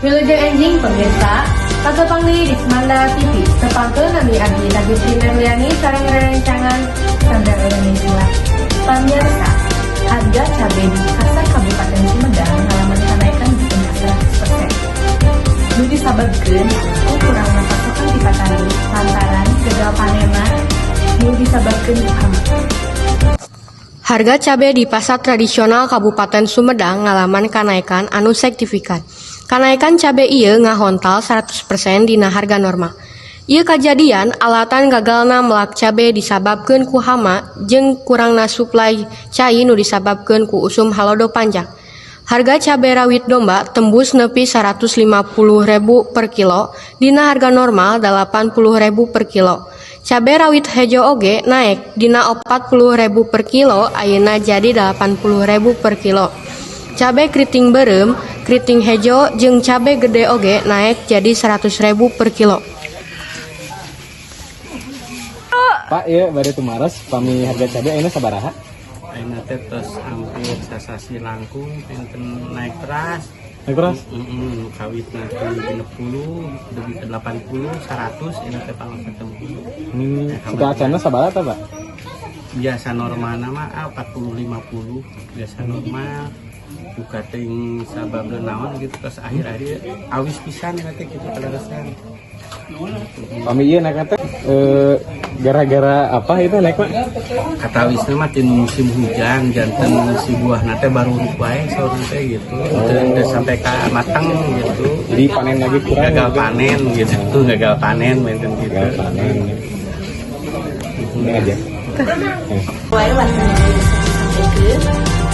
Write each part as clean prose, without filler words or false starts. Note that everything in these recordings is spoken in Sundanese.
Wilujeng enjing, pemirsa, patepang deui di Smanda TV. Tepangkeun, nami abdi Agustin Merliani sareng rerencangan Sandra Indonesia. Pamirsa, harga cabai di pasar Kabupaten Sumedang ngalaman kenaikan di 100%. Nu disababkeun ku kurangna pasokan di patani lantaran gagal panenna nu disababkeun ku hama. Harga cabe di pasar tradisional Kabupaten Sumedang ngalaman kanaikan anu signifikan. Kanaikan cabe ieu ngahontal 100% dina harga normal. Ieu kajadian alatan gagalna melak cabe disababkeun ku hama jeung kurangna suplai cai nu disababkeun ku usum halodo panjang. Harga cabe rawit domba tembus nepi 150.000 per kilo, dina harga normal 80.000 per kilo. Cabe rawit hejo oge naek dina 40.000 per kilo, ayeuna jadi 80.000 per kilo. Cabe keriting beureum, keriting hejo jeung cabe gede oge naek jadi 100.000 per kilo. Pak, iya, bade tumaros, pami harga cabai ayeuna sabaraha? Ayeuna teh tos hampir sasasi langkung enten naik teras. Naik teras? Heeh, kawitna ti 60 dugi ke 80, 100 ini teh pangsa tembus. Sateuacanna sabaraha tah, Pak? Biasa normalna mah 40 50 biasa normal. Duka teuing sababna naon gitu, tos akhir-akhir awis pisan teh gitu kaleresan. Pami ieu naik teh gara-gara apa itu naik, Pak? Katawisna mah tinu musim hujan, janten si buahna teh baru wae saurna teh gitu. Teu sampai ka matang gitu. Jadi panen lagi kurang Gagal gitu. Panen gitu, gagal panen benten gitu. Gagal panen. Ini aja. Wae lah, sampaikan.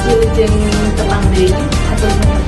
Wilujeng tepang deui, hatur nuhun.